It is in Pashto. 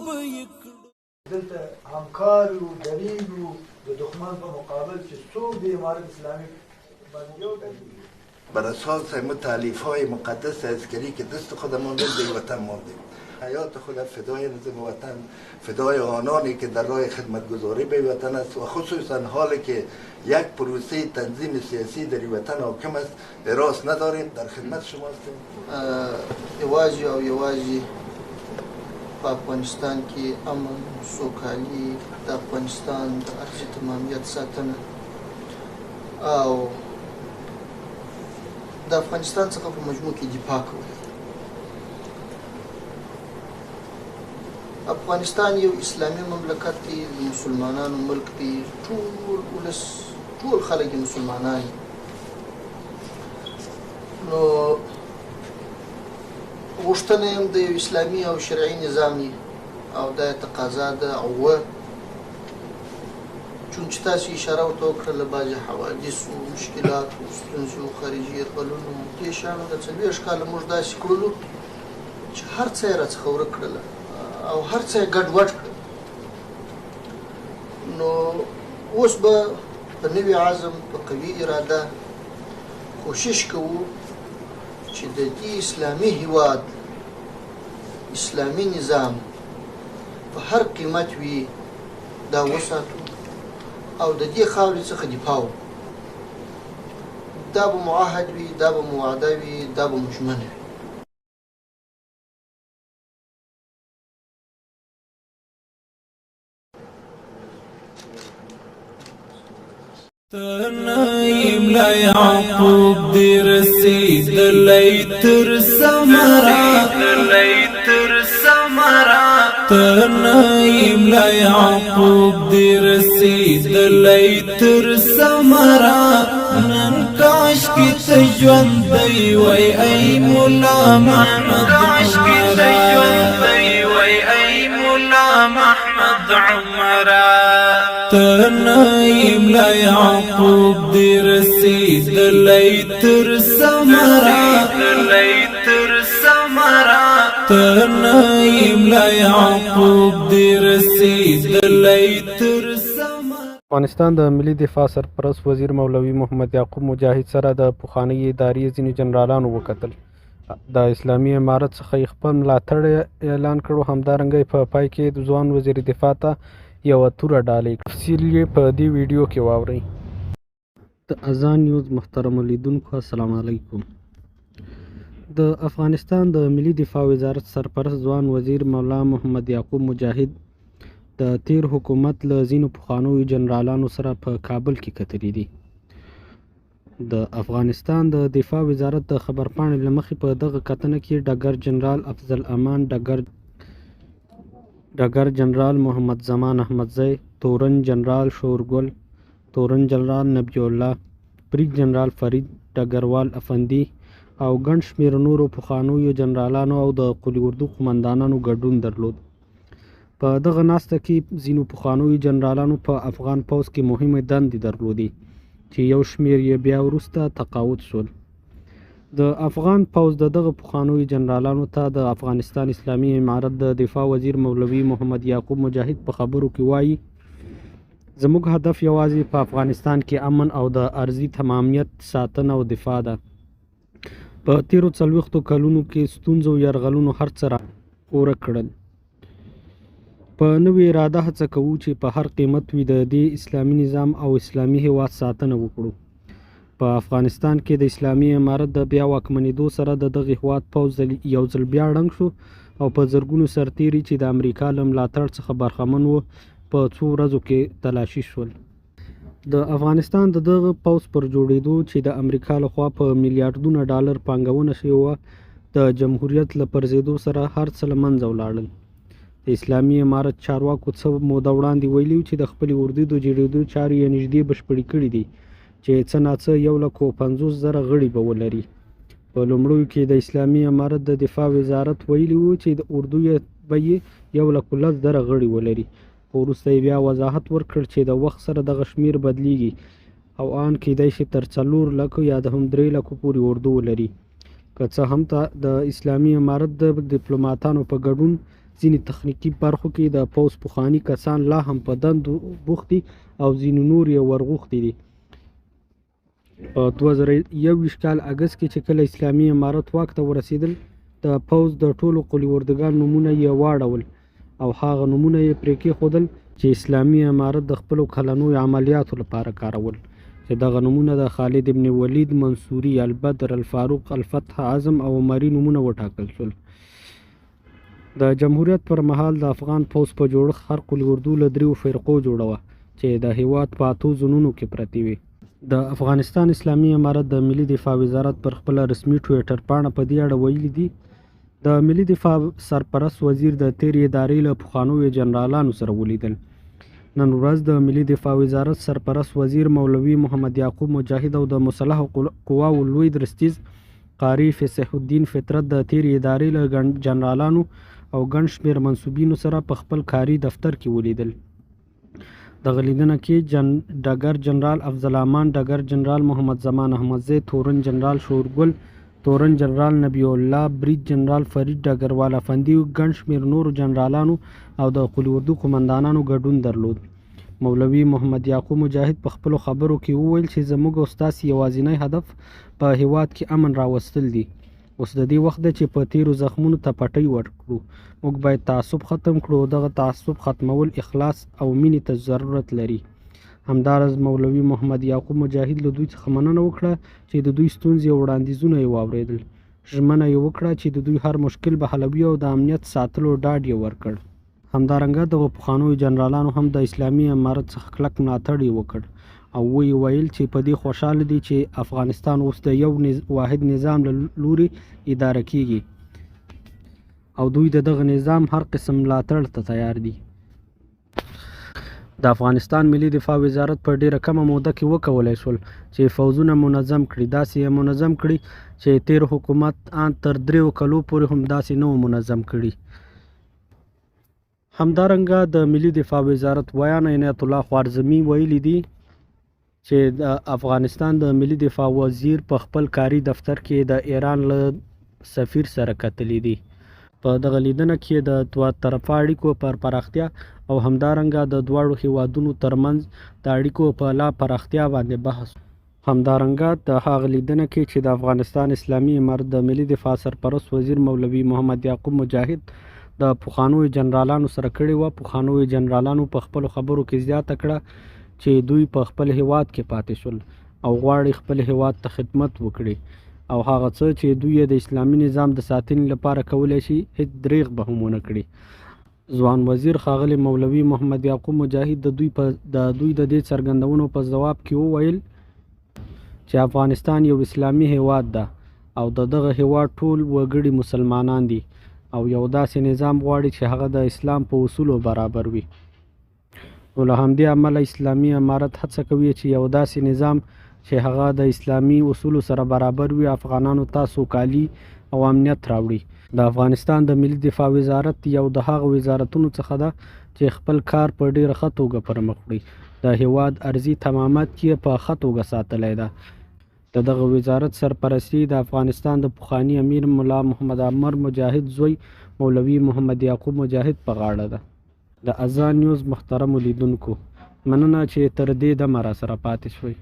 به یې کړو. دلته همکار یو، درېږو د دښمن په مقابل چې څوک د امارت اسلامي باندې یو درېږي. بر اساس تالیف های مقدس عسکری که دست خودمان به وطن ماندیم، حیات خود فدای نظام وطن، فدای آنانی که در راه خدمتگزاری به وطن است و خصوصا حالی که یک پروسه تنظیم سیاسی در وطن حاکم است راست نداریم، در خدمت شما هستیم. یوازې او یوازې په افغانستان کې امن، سوکالي، د افغانستان د ارضي تمامیت ساتنه او د افغانستان څخه په مجموع کې دفاع کول. افغانستان یو اسلامي مملکت دی، د مسلمانانو ملک دی، ټول ولس، ټول خلک یې مسلمانان دي. نو غوښتنه یې هم د یو اسلامي او شرعي نظام یې او دا یې تقاضا ده. او چون چې تاسو اشاره ورته وکړله، بعضې حوادثو، مشکلاتو، ستونزو، خارجي یرغلونو، دې شیانو د 40 کاله موږ داسې کړلو چې هر څه یې راڅخه ورک کړله او هر څه یې ګډوډ کړل. نو اوس به په نوي عزم، په قوي اراده کوشش کوو چې د دې اسلامي هیواد اسلامي نظام په هر قیمت وي دا وساتو او د دې خاورې څخه دفاع وکړو. دا به مو عهد وي، دا به مو وعده وي، دا به مو ژمنه وي. ته نه یې ملا یعقوب دې رسېدلی تر ثمره، ته نه یې ملا یعقوب دې رسېدلی تر ثمره. نن کاش کې ته ژوندی وای ای ملا محمد عمره، ته نه یې ملا یعقوب دې رسېدلی تر ثمره، ته نه یې ملا یعقوب دې رسېدلی تر ثمره. افغانستان د ملي دفاع سرپرست وزیر مولوي محمد یعقوب مجاهد سره د پخوانۍ ادارې ځینې جنرالانو وکتل. د اسلامي امارت څخه یې خپل ملاتړ اعلان کړو. همدارنګه یې په پای کې ځوان وزیر دفاع ته یوه توره ډالۍ کړه. تفصیل یې په دې ویډیو کې واورئ. د اذان نیوز محترمو لیدونکو السلام علیکم. د افغانستان د ملي دفاع وزارت سرپرست ځوان وزیر مولا محمد یعقوب مجاهد د تیر حکومت له ځینو پخوانیو جنرالانو سره په کابل کې کتلي دي. د افغانستان د دفاع وزارت د خبرپاڼې له مخې په دغه کتنه کې ډګر جنرال افضل امان، ډګر جنرال محمد زمان احمدزی، تورن جنرال شورګل، تورن جنرال نبی الله، برید جنرال فرید، ډګروال افندي او ګڼ شمېر نورو پخوانیو جنرالانو او د قول اردو قومندانانو ګډون درلود. په دغه ناسته کې ځینو پخوانیو جنرالانو په افغان پوځ کې مهمې دندې درلودې چې یو شمېر یې بیا وروسته تقاعد شول. د افغان پوځ د دغه پخوانیو جنرالانو ته د افغانستان اسلامي امارت د دفاع وزیر مولوي محمد یعقوب مجاهد په خبرو کې وایي، زموږ هدف یوازې په افغانستان کې امن او د ارضي تمامیت ساتنه او دفاع ده. په تیرو 40 کلونو کې ستونزو او یرغلونو هر څه را ورک کړل. په نوې اراده هڅه کوو چې په هر قیمت وي د دې اسلامي نظام او اسلامي هیواد ساتنه وکړو. په افغانستان کې د اسلامي امارت د بیا واکمنېدو سره د دغه هیواد پوځ یو ځل بیا ړنګ شو او په زرګونو سرتیري چې د امریکا له ملاتړ څخه برخمن وو په څو ورځو کې تلاشي شول. د افغانستان د دغه پوځ پر جوړېدو چې د امریکا لخوا په میلیاردونه ډالر پانګونه شوې وه، د جمهوریت له پرځېدو سره هر څه له منځه ولاړل. د اسلامي امارت چارواکو څه موده وړاندې ویلي چې د خپلې اردو د جوړېدو چارې یې نږدې بشپړې کړې دي چې څه ناڅه 1,50,000 غړي به ولري. په لومړیو کې د اسلامي امارت د دفاع وزارت ویلي وو چې د اردو به یې 1,10,000 غړي ولري، خو وروسته یې بیا وضاحت ورکړ چې د وخت سره دغه شمېر بدلیږي او آن کیدای شي تر 4 لکو یا هم 3 لکو پورې اردو ولري. که څه هم د اسلامي امارت د دیپلوماتانو په ګډون ځینې تخنیکي برخو کې د پوځ پخواني کسان لا هم په دندو بوخت دي او ځینې نور یې ورغوښتي دي. په 2021 کال اګست کې چې کله اسلامي امارت واک ته ورسېدل، د پوځ د ټولو قول اردوګان نومونه یې واړول او هغه نومونه یې پرې کېښودل چې اسلامي امارت د خپلو کلنیو عملیاتو لپاره کارول، چې دغه نومونه د خالد ابن ولید، منصوري، البدر، الفاروق، الفتح، عزم او عمري نومونه وټاکل شول. د جمهوریت پر مهال د افغان پوځ په جوړښت هر قول اردو له دریو فرقو جوړه وه چې د هیواد په اتو زونونو کې پرتې وې. د افغانستان اسلامي امارت د ملي دفاع وزارت پر خپله رسمي ټویټر پاڼه په دې اړه ویلي دي، د ملي دفاع سرپرست وزیر د تېرې ادارې له پخوانیو جنرالانو سره ولیدل. نن ورځ د ملي دفاع وزارت سرپرست وزیر مولوي محمد یعقوب مجاهد او د مسلحو قواوو لوی درستیز قاري فصیح الدین فطرت د تېرې ادارې له جنرالانو او ګڼ شمېر منسوبینو سره په خپل کاري دفتر کې ولیدل. دغه لیدنه کې ډګر جنرال افضل امان، ډګر جنرال محمد زمان احمدزی، تورن جنرال شورګل، تورن جنرال نبي الله، برید جنرال فرید ډګروال افندي، ګڼ شمېر نورو جنرالانو او د قول اردو قومندانانو ګډون درلود. مولوي محمد یعقوب مجاهد په خپلو خبرو کې وویل چې زموږ او ستاسې یوازینی هدف په هیواد کې امن راوستل دي. اوس د دې وخت دی چې په تېرو زخمونو ته پټۍ ورکړو. موږ باید تعصب ختم کړو او دغه تعصب ختمول اخلاص او مینې ته ضرورت لري. همداراز مولوي محمد یعقوب مجاهد له دوی څخه مننه وکړه چې د دوی ستونزې او وړاندیزونه یې واورېدل. ژمنه یې وکړه چې د دوی هر مشکل به حلوي او د امنیت ساتلو ډاډ یې ورکړ. همدارنګه دغو پخوانیو جنرالانو هم د اسلامي امارت څخه کلک ملاتړ یې وکړ او ویې ویل چې په دې خوشحاله دي چې افغانستان اوس د یو واحد نظام له لوري اداره کیږي او دوی د دغه نظام هر قسم ملاتړ ته تیار دي. د افغانستان ملي دفاع وزارت په ډیره کمه موده کې وکولای شول چې فوځونه منظم کړي، داسې یې منظم کړي چې تیر حکومت ان تر دریو کلو پورې هم داسې نه و منظم کړي. همدارنګه د ملي دفاع وزارت ویاند عنایت الله خوارزمي ویلي دي چې د افغانستان د ملي دفاع وزیر په خپل کاري دفتر کې د ایران له سفیر سره کتلي دي. په دغه لیدنه کې د دوه طرفه اړیکو پر پراختیا او همدارنګه د دواړو هیوادونو ترمنځ د اړیکو په لا پراختیا باندې بحث. همدارنګه د هغه لیدنه کې چې د افغانستان اسلامي امارت د ملي دفاع سرپرست وزیر مولوي محمد یعقوب مجاهد د پخوانیو جنرالانو سره کړې وه، پخوانیو جنرالانو په خپلو خبرو کې زیاته کړه چې دوی په خپل هیواد کې پاتې شول او غواړي خپل هیواد ته خدمت وکړي او هغه څه چې دوی یې د اسلامي نظام د ساتنې لپاره کولی شي هیڅ دریغ به هم ونه کړي. ځوان وزیر ښاغلي مولوي محمد یعقوب مجاهد د دوی په د دوی د دې څرګندونو په ځواب کې وویل چې افغانستان یو اسلامي هیواد ده او د دغه هیواد ټول وګړي مسلمانان دي او یو داسې نظام غواړي چې هغه د اسلام په اصولو برابر وي. نو له همدې امله اسلامي امارت هڅه کوي چې یو داسې نظام چې هغه د اسلامي اصولو سره برابر وي افغانانو ته سوکالي او امنیت راوړي. د افغانستان د ملي دفاع وزارت یو د هغو وزارتونو څخه ده چې خپل کار په ډیره ښه توګه پر مخ وړي. د هیواد ارضي تمامت یې په ښه توګه ساتلی ده. د دغه وزارت سرپرستي د افغانستان د پخواني امیر ملا محمد عمر مجاهد زوی مولوي محمد یعقوب مجاهد په غاړه ده. د اذان نیوز محترمو لیدونکو مننه چې تر دې دمه راسره پاتې شوئ.